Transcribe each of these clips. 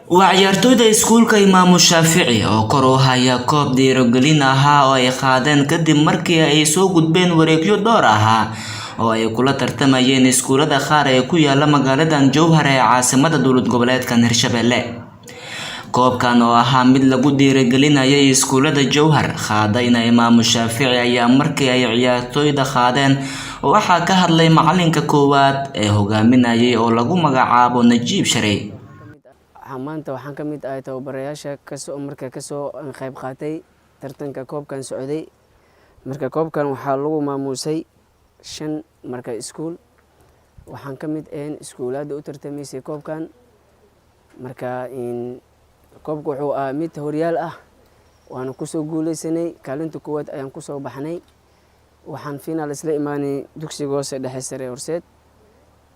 Waa ciyaartoyda iskuulka Imaamu Shaafici oo kor u haya koob dhiirigelin ahaa oo ay qaadeen kadib markii ay soo gudbeen wareegyo dhowr ahaa oo ay kula tartamayeen iskuulada qaar ee ku yaala magaaladan Jowhar ee caasimadda dowlad goboleedkan Hirshabelle. Koobkan oo ahaa mid lagu dhiirigelinayay iskuulada Jowhar qaadayna Imaamu Shaafici ayaa markii ay ciyaartoyda qaadeen waxaa ka hadlay macalinka koowaad ee hogaaminayay oo lagu magacaabo Najiib Sharey. Maanta waxaan ka mid ahay tababarayaasha kasoo marka kasoo qayb qaatay tartanka koobkan socday. Marka koobkan waxaa lagu maamuusay shan marka iskuul. Waxaan ka mid ahayn iskuulaadda u tartamaysay koobkan. Marka koobka wuxuu ahaa mid horyaal ah, waana kusoo guuleysanay. Kaalinta koowaad ayaan kusoo baxnay. Waxaan finaal isla imaanay dugsiga hoose dhexe sare Horseed,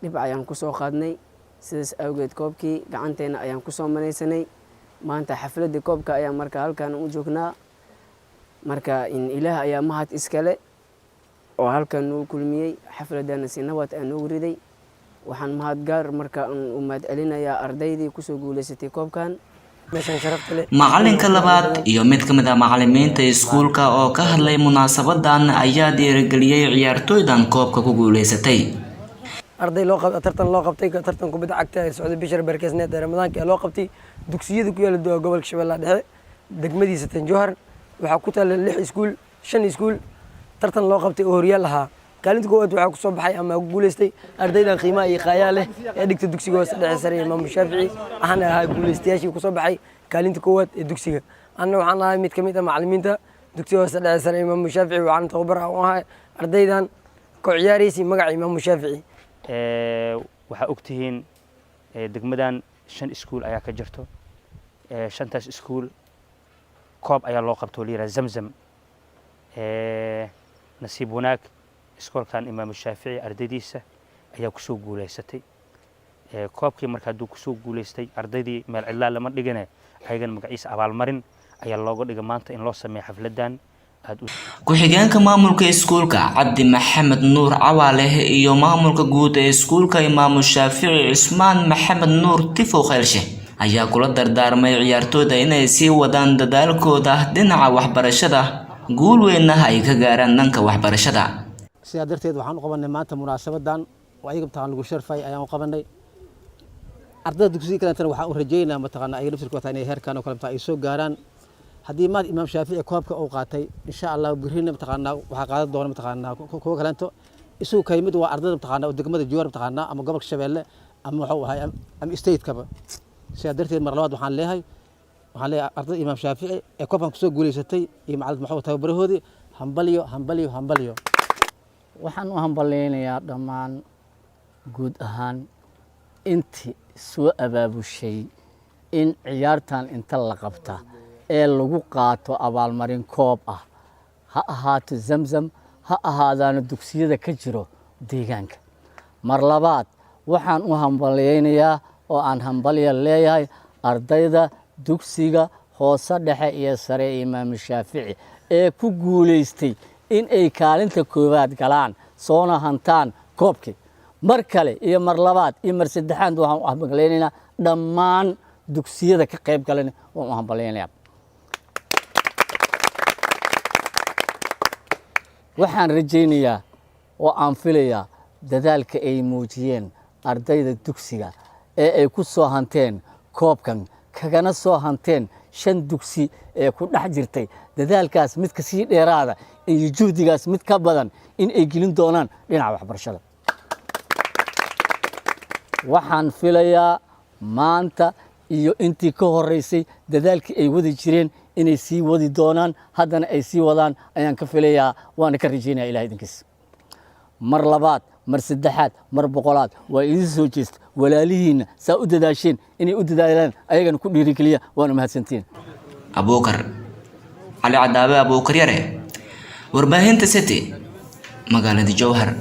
dhib ayaan kusoo qaadnay. Sidaas awgeed koobkii gacanteena ayaan kusoo manaysanay. Maanta xafladii koobka ayaan marka halkan u joognaa. Marka Ilaah ayaa mahad iskale oo halkan nagu kulmiyey, xafladana si nabad aa noogu riday. Waxaan mahad gaar marka u mahad celinayaa ardaydii kusoo guuleysatay koobkan. Macalinka labaad iyo mid ka mid ah macalimiinta iskuulka oo ka hadlay munaasabadan ayaa dhiirigeliyey ciyaartoydan koobka ku guuleysatay. Arday loo tartan loo qabtay, tartan kubadda cagta ee socday bishar barkeesneed ee Ramadaanka ee loo qabtay dugsiyada ku yaala gobolka Shabeellaha Dhexe, degmadiisa Tanjowhar. Waxaa ku taala lix iskuul, shan iskuul tartan loo qabtay oo horyaal ahaa. Kaalinta koowaad waxaa kusoo baxay ama ku guuleystay ardaydan qiimaha iyo qaayaa leh ee dhigta dugsiga hoose dhexe sare Imaamu Shaafici. Waxaana ahaa guuleystayaashii kusoo baxay kaalinta koowaad ee dugsiga. Anna waxaan ahay mid ka mid ah macalimiinta dugsiga hoose dhexe sare Imaamu Shaafici. Waxaan tababar u ahay ardaydan ku ciyaaraysay magaca Imaamu Shaafici. Waxaa ogtihiin degmadan shan iskuul ayaa ka jirto. Shantaas iskuul koob ayaa loo qabto oo la yidhaha Zamzam. Nasiib wanaag, iskoolkan Imaamu Shaafici ardaydiisa ayaa kusoo guuleysatay koobkii. Marka hadduu kusoo guuleystay ardaydii, meel cidlaa lama dhigine, ayagana magaciisa abaalmarin ayaa looga dhigay maanta in loo sameeyo xafladan aad. Ku-xigeenka maamulka iskuulka Cabdi Maxamed Nuur Cawaaleh iyo maamulka guud ee iskuulka Imaamu Shaafici Cusmaan Maxamed Nuur Tifow Kheylshe ayaa kula dardaarmay ciyaartooyda inay sii wadaan dadaalkooda dhinaca waxbarashada, guul weynna ay ka gaaraan dhanka waxbarashada. Sidaa darteed waxaan u qabanay maanta munaasabadan oo ayaga mataqaan lagu sharfay ayaan u qabanay. Ardayda dugsiga kalentana waxaan u rajeynaa mataqaana ayaga naftirkooda inay heerkan oo kale ay soo gaaraan. Haddii maanta Imaam Shaafici koobka uu qaatay, insha Allah berrina mataqaanaa waxaa qaadan doona mataqaanaa kuwa kaleento isugu ka yimid. Waa ardayda mataqaanaa oo degmada Jowhar mataqaanaa ama gobolka Shabeelle ama wuxuu ahay ama state-kaba. Sidaa darteed mar labaad waxaan leeyahay ardayda Imaam Shaafici ee koobkan kusoo guuleysatay iyo macallin maxuu tababarahoodii, hambalyo, hambalyo, hambalyo. Waxaan u hambaleynayaa dhammaan guud ahaan intii soo abaabushay in ciyaartan inta la qabta ee lagu qaato abaalmarin koob ah, ha ahaato Zamzam, ha ahaadaano dugsiyada ka jiro deegaanka. Mar labaad waxaan u hambaleynayaa oo aan hambalya leeyahay ardayda dugsiga hoose dhexe iyo sare ee Imaamu Shaafici ee ku guulaystay in ay kaalinta koowaad galaan, soona hantaan koobkii. Mar kale iyo mar labaad iyo mar saddexaad waxaan u hambaleynaynaa dhammaan dugsiyada ka qayb galan, waan u hambaleynayaa. Waxaan rajaynayaa oo aan filayaa dadaalka ay muujiyeen ardayda dugsiga ee ay ku soo hanteen koobkan, kagana soo hanteen shan dugsi ee ku dhex jirtay, dadaalkaas mid ka sii dheeraada iyo juhdigaas mid ka badan in ay gelin doonaan dhinaca waxbarashada. Waxaan filayaa maanta iyo intii ka horeysay dadaalkii ay wadi jireen inay sii wadi doonaan, haddana ay sii wadaan ayaan ka filayaa, waana ka rajaynaya Ilahay idinkiis. Mar labaad, mar saddexaad, mar boqolaad waa idin soo jeesta. Walaalihiinna saa u dadaasheen inay u dadaalaan ayagana ku dhiirigeliya. Waana mahadsantiin. Abuukar Cali Cadaabe, Abuukar Yare, warbaahinta City, magaalada Jowhar.